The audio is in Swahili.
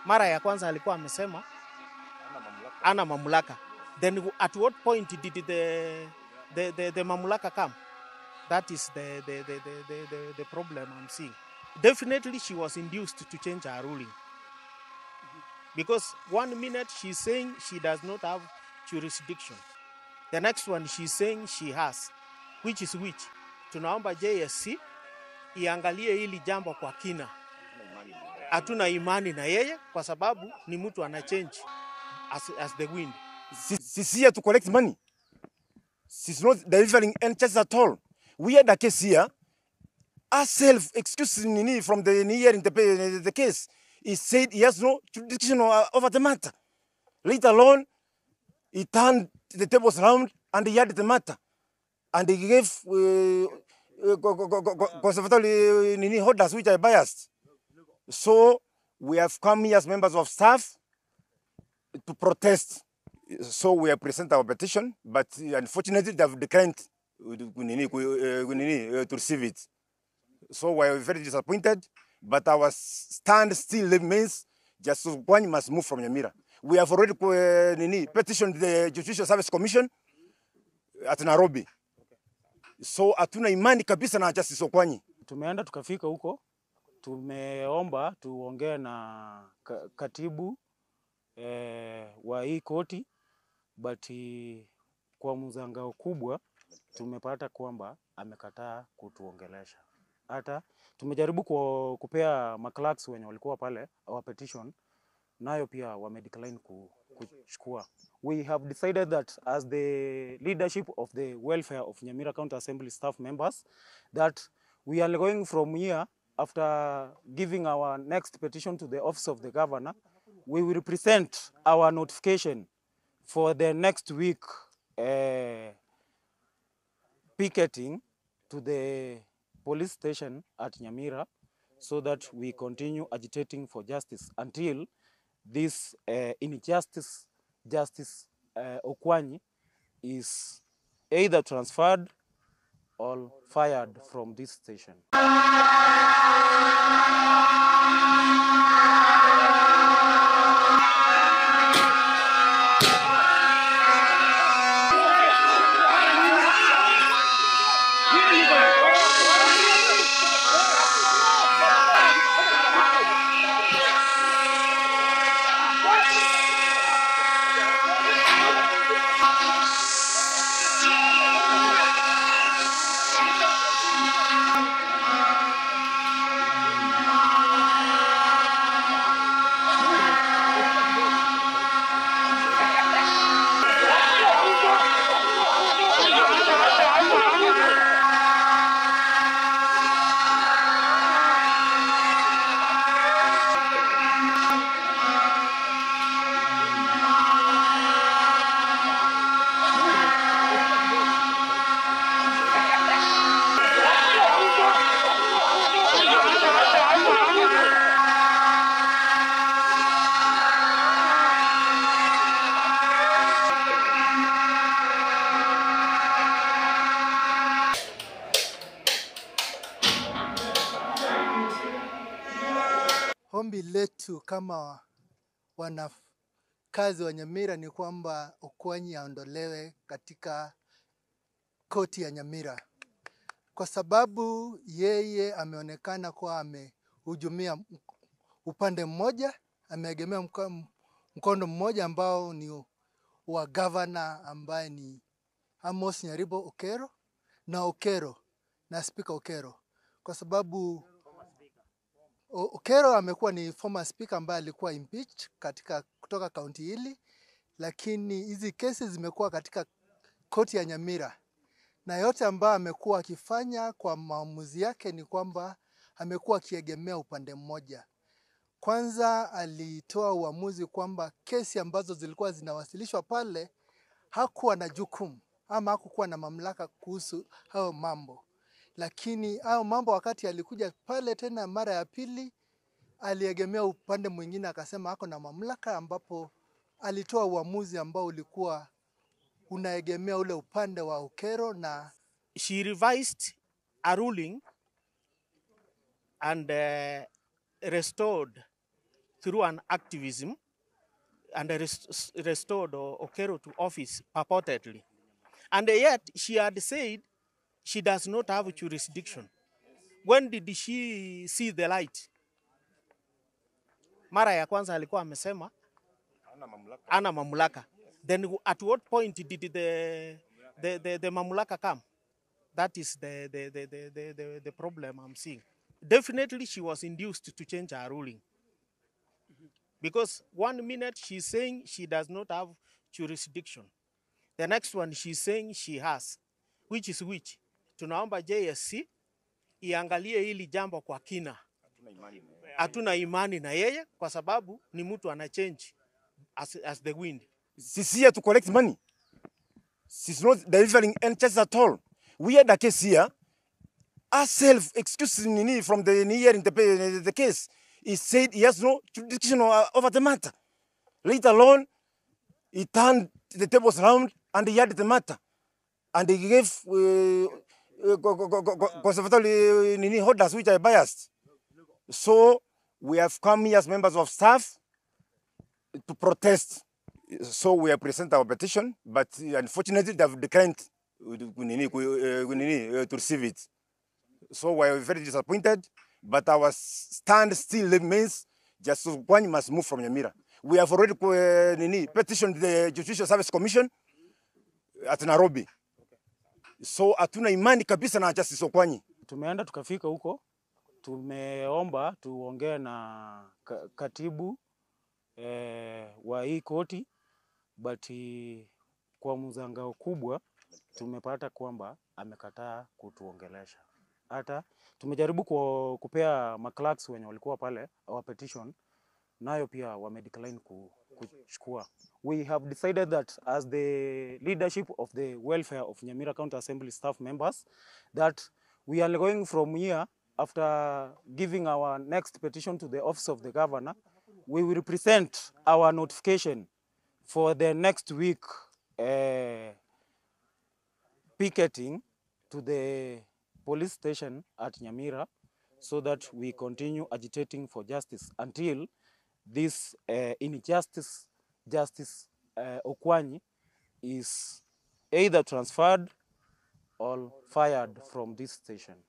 Mara ya kwanza alikuwa amesema ana mamlaka. Then at what point did the mamlaka come? That is the problem I'm seeing. Definitely she was induced to change her ruling. Because 1 minute she's saying she does not have jurisdiction. The next one she's saying she has. Which is which? Tunaomba JSC iangalie hili jambo kwa kina. Hatuna imani na yeye kwa sababu ni mtu ana change as the wind. She's here to collect money. She's not delivering any charges at all. We had a case here. Ourselves, excuse me, from the hearing the case, he said he has no jurisdiction over the matter. Later on, he turned the tables round and he had the matter. And he gave conservatory orders which are biased. So we have come here as members of staff to protest. So we have presented our petition, but unfortunately they have declined to receive it. So we are very disappointed, but our stand still remains. Justice Okwanyi must move from Nyamira. We have already petitioned the Judicial Service Commission at Nairobi. So hatuna imani kabisa na Justice Okwanyi. Tumeenda tukafika huko, tumeomba tuongee na katibu wa hii koti, but kwa mzangao kubwa tumepata kwamba amekataa kutuongelesha. Hata tumejaribu kupea maclerks wenye walikuwa pale our petition, nayo pia wame decline kuchukua. We have decided that as the leadership of the welfare of Nyamira County Assembly staff members, that we are going from here after giving our next petition to the office of the governor. We will present our notification for the next week picketing to the police station at Nyamira, so that we continue agitating for justice until this injustice, Justice Okwanyi, is either transferred or fired from this station. Ombi letu kama wanakazi wa Nyamira ni kwamba Okwanyi aondolewe katika koti ya Nyamira, kwa sababu yeye ameonekana kuwa amehujumia upande mmoja, ameegemea mkono mmoja ambao ni wa governor ambaye ni Amos Nyaribo Okero na Okero na Speaker Okero, kwa sababu Okero amekuwa ni former speaker ambaye alikuwa impeached katika kutoka kaunti hili, lakini hizi kesi zimekuwa katika koti ya Nyamira, na yote ambayo amekuwa akifanya kwa maamuzi yake ni kwamba amekuwa akiegemea upande mmoja. Kwanza alitoa uamuzi kwamba kesi ambazo zilikuwa zinawasilishwa pale hakuwa na jukumu ama hakukuwa na mamlaka kuhusu hayo mambo. Lakini hayo mambo wakati alikuja pale tena mara ya pili aliegemea upande mwingine akasema hako na mamlaka, ambapo alitoa uamuzi ambao ulikuwa unaegemea ule upande wa Okero. Na she revised a ruling and restored through an activism and restored Okero to office purportedly. And yet she had said she does not have jurisdiction. When did she see the light? Mara ya kwanza alikuwa amesema ana mamlaka. Then at what point did the mamlaka come? That is the problem I'm seeing. Definitely she was induced to change her ruling. Because one minute she's saying she does not have jurisdiction. The next one she's saying she has. Which is which? Tunaomba JSC iangalie hili jambo kwa kina. Hatuna imani na yeye kwa sababu ni mtu ana change as the wind. She's here to collect money. She's not delivering any charges at all. We had a case here. Herself, excuse nini from the hearing the case. He said he has no jurisdiction over the matter. Later on, he turned the tables round and he had the matter. And he gave conservatory nini orders which are biased. So we have come here as members of staff to protest. So we have presented our petition, but unfortunately they have declined to receive it. So we are very disappointed, but our stand still remains. Justice Okwanyi must move from Nyamira. We have already petitioned the Judicial Service Commission at Nairobi. So hatuna imani kabisa na Justice Okwanyi. Tumeenda tukafika huko, tumeomba tuongee na katibu wa hii koti, but kwa mshangao kubwa tumepata kwamba amekataa kutuongelesha. Hata tumejaribu kupea maclerks wenye walikuwa pale our petition, nayo pia wame decline kuchukua. We have decided that as the leadership of the welfare of Nyamira County Assembly staff members, that we are going from here after giving our next petition to the office of the governor. We will present our notification for the next week picketing to the police station at Nyamira, so that we continue agitating for justice until this injustice, Justice Okwanyi, is either transferred or fired from this station.